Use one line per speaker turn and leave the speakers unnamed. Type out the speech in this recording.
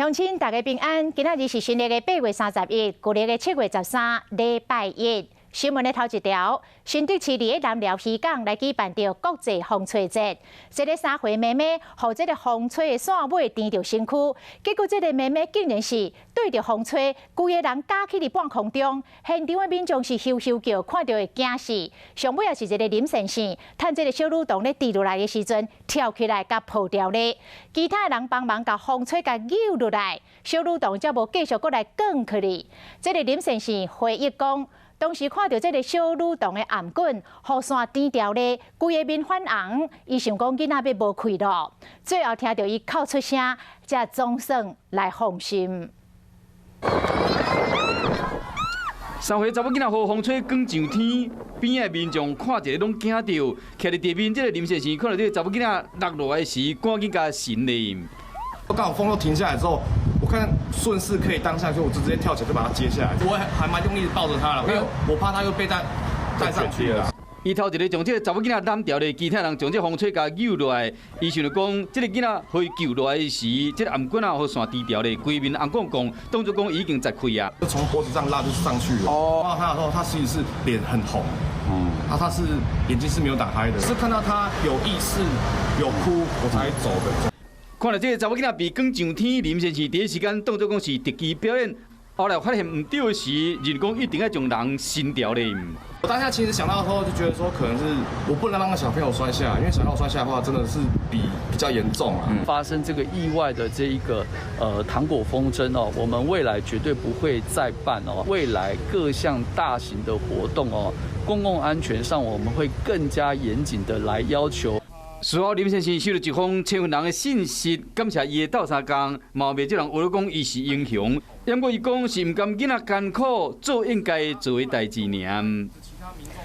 鄉親大家平安，今仔日是新曆的8月31，舊曆的7月13，禮拜一。新聞的頭一條，新竹市佇南寮漁港來舉辦著國際風吹節，這个3歲妹妹予這个風吹的線尾纏著身軀，結果這个妹妹竟然是對著風吹，規个人架起佇半空中，現場的民眾是咻咻叫，看著會驚死。上尾也是一个林先生，趁這个小女童咧跌落來的時陣，跳起來共抱牢咧，其他的人幫忙共風吹共扭落來，小女童才無繼續閣來滾去哩。這个林先生回憶講，當時看著這个小女童的頷頸，予線纏牢咧，規个面泛紅，伊想講囡仔欲無氣囉。最後聽著伊哭出聲，才總算來放心。
3歲查某囡仔予風吹捲上天，邊仔的民眾看一下攏驚著，徛佇地面這个林先生看著這个查某囡仔落落來時，趕緊共神咧。
剛好風都停下來之後，我看順勢可以當下就我就直接跳起來就把他接下來。我還蠻用力抱着他了，因為我怕他又被帶帶上去了。
伊頭一个將這个查某囡仔攬牢咧，其他人將這个風吹共扭落來。伊想著講，這个囡仔予伊救落來時，這个頷頸仔予線纏牢咧，規面紅摃摃，當作講已經絕氣啊。
就從脖子上拉就上去了。哦。抱他的時候，他其實是臉很紅。嗯。啊，他是眼睛是沒有打開的，是看到他有意識、有哭，我才走的。
看著這个查某囡仔被捲上天，林先生第一時間當作講是特技表演，後來發現毋對時，認為講一定愛將人伸牢咧。
我當下其實想到的時候，就覺得說可能是我不能讓個小朋友摔下來，因為小朋友摔下來的話，真的是比較嚴重啊。
發生這個意外的這一個糖果風箏哦，我們未來絕對不會再辦哦。未來各項大型的活動哦，公共安全上我們會更加嚴謹的來要求。
事後林先生收到一封千份人的信息，感謝伊的鬥相共，嘛袂少人話講伊是英雄。不過伊講是毋甘囡仔艱苦，做應該做的代誌爾。